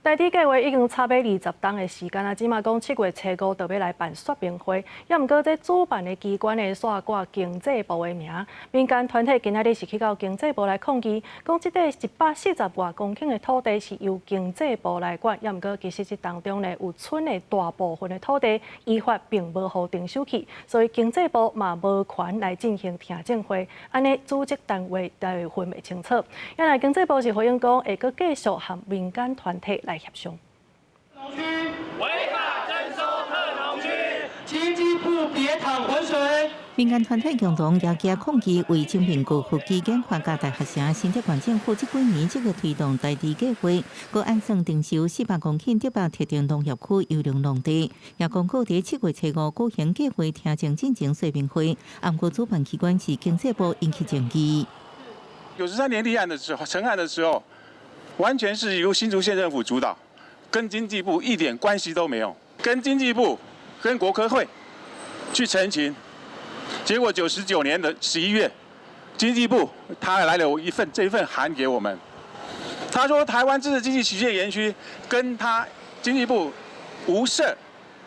台鐵計畫已經差欲20冬的時間啊，這馬講7月初五就欲來辦說明會，也毋過這主辦的機關呢，煞掛經濟部的名。民間團體今仔日是去到經濟部來抗議，講這塊140外公頃的土地是由經濟部來管，也毋過其實這當中呢有村的大部分的土地依法並無予徵收去，所以經濟部嘛無權來進行聽證會，按呢組織單位都會分袂清楚。原來經濟部是回應講，會閣繼續和民間團體來協商。違法徵收特農區，經濟部別淌渾水。民間團體共同舉旗抗議，為彰化高科技研發佮大學城新竹縣政府這幾年積極推動台豬計劃，閣按算徵收400公頃竹北特定農業區優良農地，也公告佇7月初五舉行計劃聽證進前說明會，毋過主辦機關是經濟部引起爭議。 93年立案的時候，成案的時候，完全是由新竹縣政府主導，跟經濟部一點關係都沒有，跟經濟部、跟國科會去陳情，結果99年的11月，經濟部他來了一份這份函給我們，他說台灣知識經濟旗艦園區跟他經濟部無涉，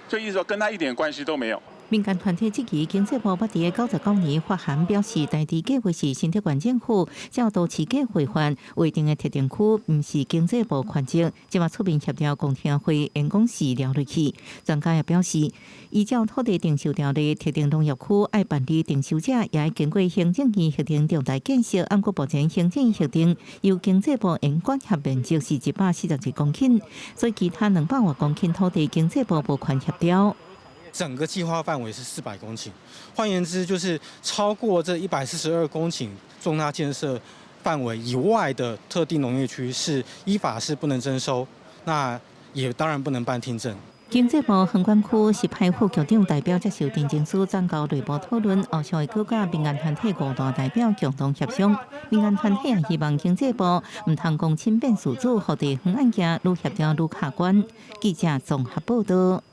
就意思說跟他一點關係都沒有。民間團體質疑經濟部捌佇99年發函表示，台豬計劃是新竹縣政府照都市計劃法劃定的特定區，毋是經濟部權責。這馬出面協調公聽會，言講是撩落去。專家也表示，依照土地徵收條例，特定農業區愛辦理徵收者，也愛經過行政院核定重大建設。毋過目前行政院核定由經濟部應管轄面積是142公頃，所以其他200外公頃土地經濟部無權協調。整個計劃範圍是400公頃，換言之，就是超過這142公頃重大建設範圍以外的特定農業區是依法是不能徵收，那也當然不能辦聽證。經濟部航管區是派副局長代表接受陳情書，轉交內部討論，後續會閣佮民間團體五大代表共同協商。民間團體也希望經濟部毋通公親變事主，予地方案件愈協調愈卡關。記者綜合報道。